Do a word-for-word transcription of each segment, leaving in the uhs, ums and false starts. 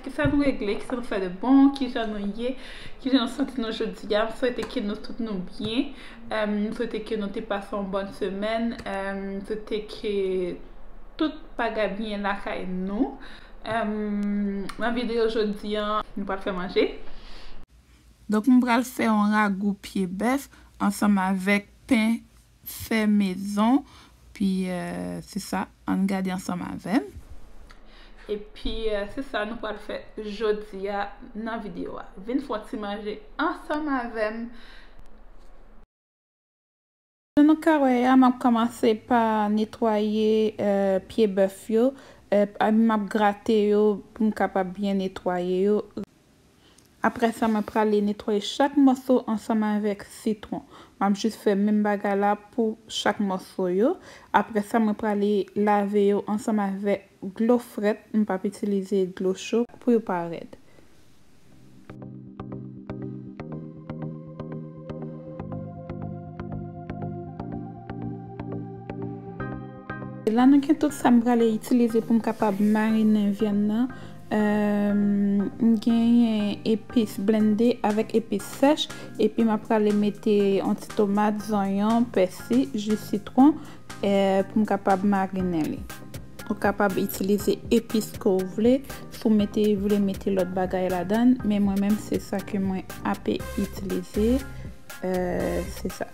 Kisa nou regle, kisa nou fè de bon, kijan nou ye, kijan nou santi nou jodi a. M swete ke nou tout nou byen. Em, m swete ke nou te pase yon bòn semèn. Em, m swete ke tout bagay byen lakay nou. Em, nan videyo jodi a, nou pral fè manje. Donk, m pral fè yon ragou pye bèf ansanm avèk pen fè mezon. Pi, eh, se sa, ann gade ansanm avè m. Epi, eh, se sa nou pral fè jodi a nan videyo a. Vin fè yon ti manje ansanm avè m. Jan nou ka wè a, m ap kòmanse pa netwaye, eh, pye bèf yo. Eh, m ap grate yo pou m kapab byen netwaye yo. Apre sa, mwen prale netwaye chak mòso ansanm avèk sitwon. M ap jis fè menm bagay la pou chak mòso yo. Apre sa, mwen prale lave yo ansanm avèk dlo frèt. M p ap itilize dlo cho pou yo pa rèd. La, nou gen tout sa m prale itilize pou m kapab marinen vyann nan. Em, m genyen epis blende avèk epis sèch, epi m ap prale mete yon ti tomat, zonyon, pèsi, ji sitwon, eh, pou m kapab marinen li. Ou kapab itilize epis ke w vle, si w mete, vle mete lòt bagay ladan, men mwen menm se sa ke mwen ape itilize, eh, se sa.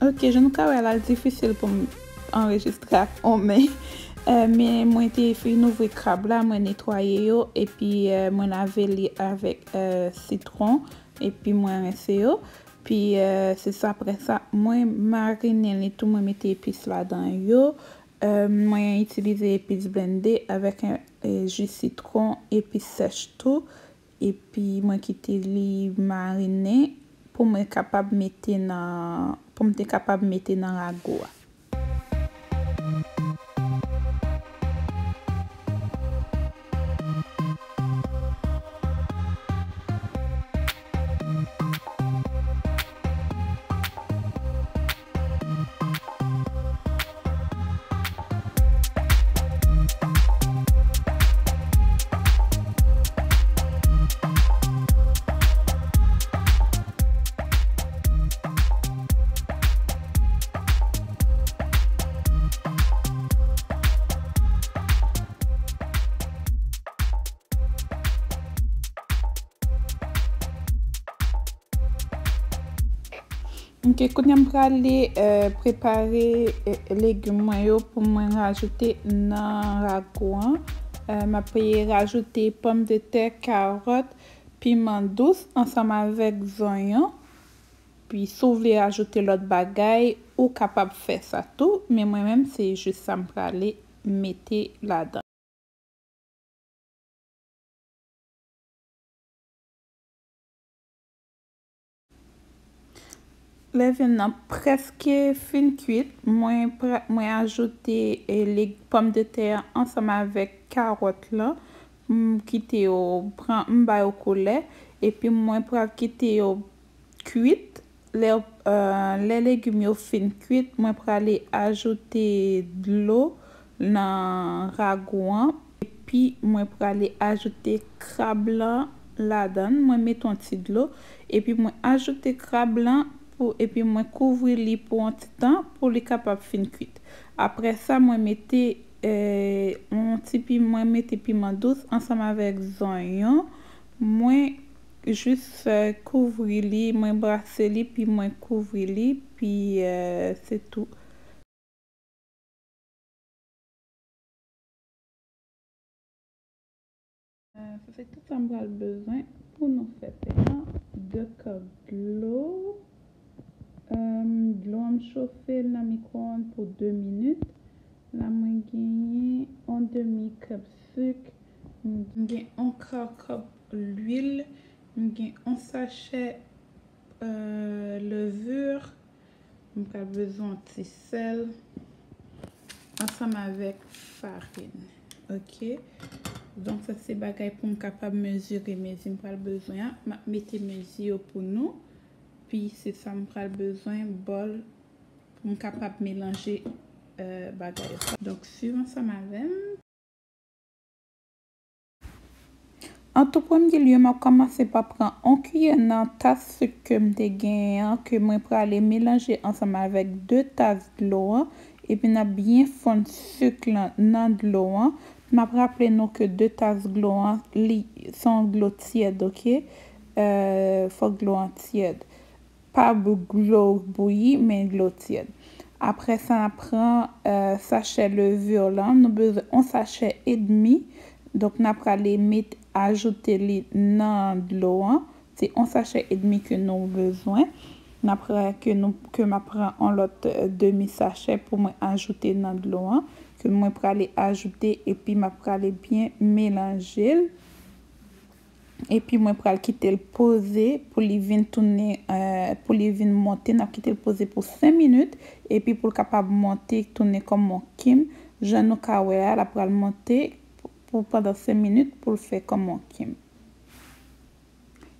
Ok, jan nou ka wè la, l difisil pou m anrejistre ak on men. Eh, men mwen te fin ouvri krab la, mwen netwaye yo, epi, eh, mwen lave li avèk, eh, sitwon, epi mwen rense yo. Pi, eh, se sa, apre sa, mwen marinen li tou, mwen mete epis ladan yo. Eh, mwen itilize epis blende avèk, eh, ji sitwon, epis sèch tou. Epi mwen kite li marinen pou mwen kapab mete nan, pou m te kapab mete nan ragou a. Ok, kounye a m prale, eh, prepare, eh, legim mwen yo pou mwen rajoute nan ragou an. Eh, m ap rajoute pòmdetè, kawòt, piman dous ansanm avèk zonyon. Pi si w vle rajoute lòt bagay, ou kapab fè sa tou, men mwen menm se jis sa m prale mete ladan. Lè vyann nan prèske fin kuit, mwen pra-, mwen ajoute, eh, leg-, pòmdetè an ansanm avèk kawòt lan. M kite yo pran, m ba yo koulè, epi mwen pral kite yo kuit. Lè, eh, lè legim yo fin kuit, mwen prale ajoute dlo nan ragou an. Epi mwen prale ajoute krab lan ladan l. Mwen met yon ti dlo. Epi mwen ajoute krab lan pou, epi mwen kouvri li pou yon ti tan pou li kapab fin kuit. Apre sa, mwen mete, eh, yon ti pi-, mwen mete piman dous ansanm avèk zonyon. Mwen jis, eh, kouvri li, mwen brase li, pi mwen kouvri li, pi, eh, se tou. Sa se tout sa m pral bezwen pou nou fè pen an. De kòp dlo. Dlo an m chofe l nan mikwo-onn pou de minit. La mwen genyen yon demi kòp sik. M gen yon ka kòp lwil. M gen yon sachè levure. M pral bezwen yon ti sèl ansanm avèk farin. Ok. Donk sa se bagay pou m kapab mezire mezi m pral bezwen an. M ap mete mezi yo pou nou. Pi se sa m pral bezwen bòl pou m kapab melanje bagay yo. Donk swiv ansanm avè m. An tou premye lye, m ap kòmanse pa pran yon kiyè nan tas sik ke m te genyen an, ke mwen prale melanje ansanm avèk de tas dlo an, epi n ap byen fonn sik lan nan dlo an. M ap raple nou ke de tas dlo an, li se yon dlo tyèd, ok? Fòk dlo an tyèd. Pa dlo bouyi, men dlo tyèd. Apre sa, n ap pran sachè levure lan. Nou bezwen yon sachè edmi. Donk, n ap prale met, ajoute li nan dlo an. Se yon sachè edmi ke nou bezwen. N ap pran ke nou, ke m ap pran yon lòt demi sachè pou mwen ajoute nan dlo an. Ke mwen prale ajoute epi m ap prale byen melanje l. Epi mwen pral kite l poze pou li vin tounen, pou li vin monte. N ap kite l poze pou senk minit. Epi pou l kapab monte, tounen kòm yon kim. Jan nou ka wè a, l ap pral monte pou pandan senk minit pou l fè kòm yon kim.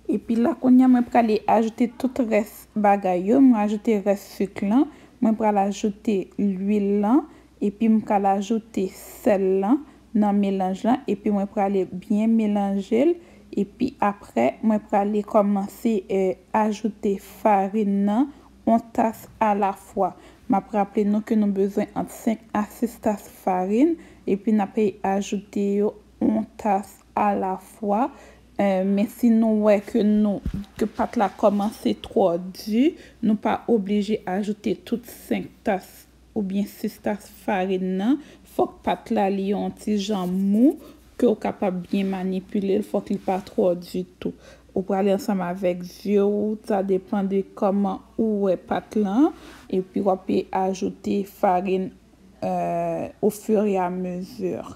Epi la, kounye a, mwen prale ajoute tout rès bagay yo. Mwen ajoute rès sik lan. Mwen pral ajoute lwil lan. Epi m pral ajoute sèl lan nan melanj lan, epi mwen prale byen melanje l, epi apre mwen prale kòmanse ajoute farin nan yon tas alafwa. M ap raple nou ke nou bezwen ant senk a sis tas farin, epi n ap ajoute yo yon tas alafwa. Men si nou wè ke nou, ke pat la kòmanse twò di, nou pa oblije ajoute tout senk tas oubyen sis tas farin nan. Fòk pat la li yon ti jan mou, ke w kapab byen manipile l, fòk li pa twò ditou. Ou prale ansanm avèk zye w, sa depann de kòman ou wè pat lan, epi w ap ajoute farin au fur et à mesure.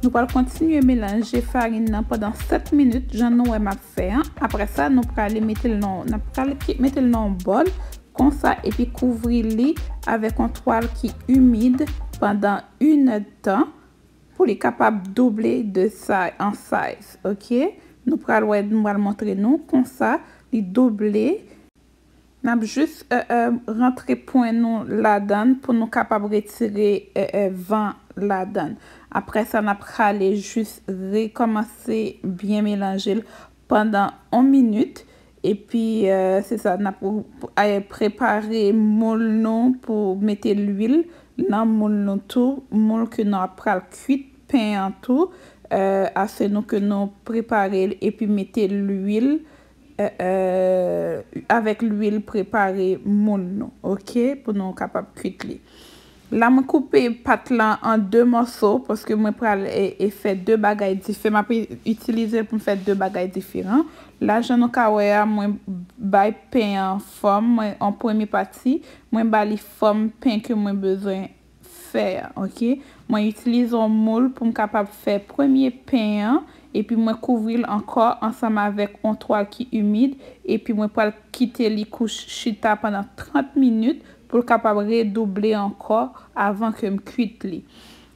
Nou pral kontinye melanje farin nan pandan sèt minit, jan nou wè m ap fè an. Apre sa, nou prale mete l nan, n ap prale mete l nan yon bòl, konsa, epi kouvri li avèk yon twal ki imid pandan inèdtan pou li kapab double de sa an size, ok? Nou pral wè, nou pral montre nou konsa li double. N ap jis rantre pwen nou ladan l pou nou kapab retire van ladan l. Apre sa, n ap rale jis rekòmanse byen melanje l pandan yon minit. Epi, se sa, n ap prepare moul nou pou mete lwil nan moul nou tou. Moul ke nou ap pral kwit pen an tou. Ase nou ke nou prepare l epi mete lwil avèk lwil prepare moul nou, ok, pou nou kapab kwit li. La, mwen koupe pat lan an de mòso, paske mwen pral e, e fè de bagay diferan. M ap itilize l pou m fè de bagay diferan. La, jan nou ka wè a, mwen bay pen an fòm. Mwen, an premye pati, mwen ba li fòm pen ke mwen bezwen fè a, ok? Mwen itilize yon moul pou m kapab fè premye pen an, epi mwen kouvri l ankò ansanm avèk yon twal ki imid, epi mwen pral kite li kouch chita pandan trant minit pou l kapab redouble ankò avan ke m kwit li.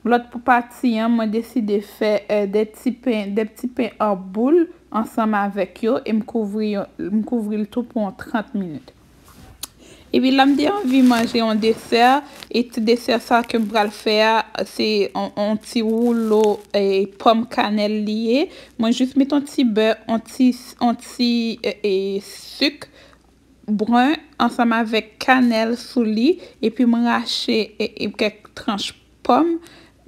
Lòt pou pati an, mwen deside fè, eh, de ti pen, de ti pen an boul ansanm avèk yo, e m kouvri yo, m kouvri l tou pou yon trant minit. Epi la m te anvi manje yon desè, e ti desè sa ke m pral fè a, se yon, yon ti woulo e pòm kanèl li ye. Mwen jis met yon ti bè, yon ti, yon ti e, e, sik bren ansanm avèk kanèl sou li, epi mwen rache e, e, kèk tranch pòm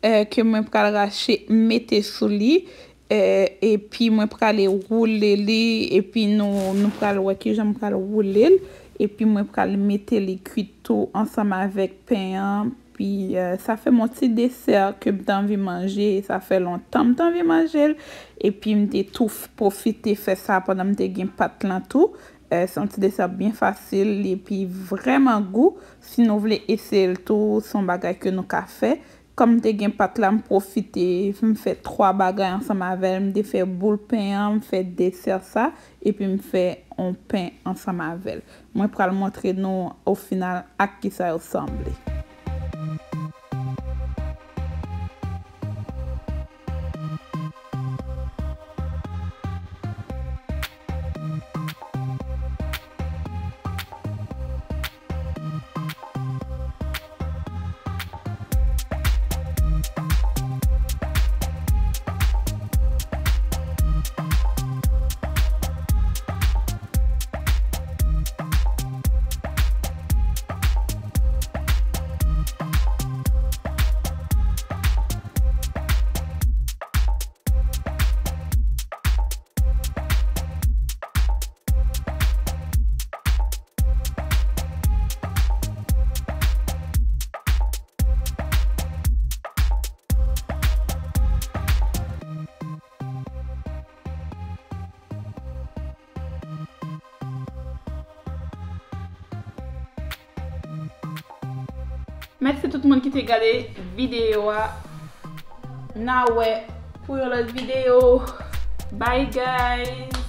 e, ke mwen pral rache mete sou li, e, epi mwen prale woule li, epi nou, nou pral wè kijan m pral woule l, epi mwen pral mete li kwit tou ansanm avèk pen an, pi e, sa fè m yon ti desè ke m t anvi manje, sa fè lontan m t anvi manje l, epi m te tou pwofite fè sa pandan m te gen pat lan tou. E, se yon ti desè byen fasil, epi vrèman gou. Si nou vle eseye l tou, se yon bagay ke nou ka fè. Kòm m te gen pat la, m pwofite, m fè twa bagay ansanm avè l. M te fè boul pen an, m fè desè sa, epi m fè yon pen ansanm avè l. Mwen pral montre nou o final ak kisa yo sanble. Mèsi tout moun ki te gade videyo a. N a wè pou yon lòt videyo. Bye guys.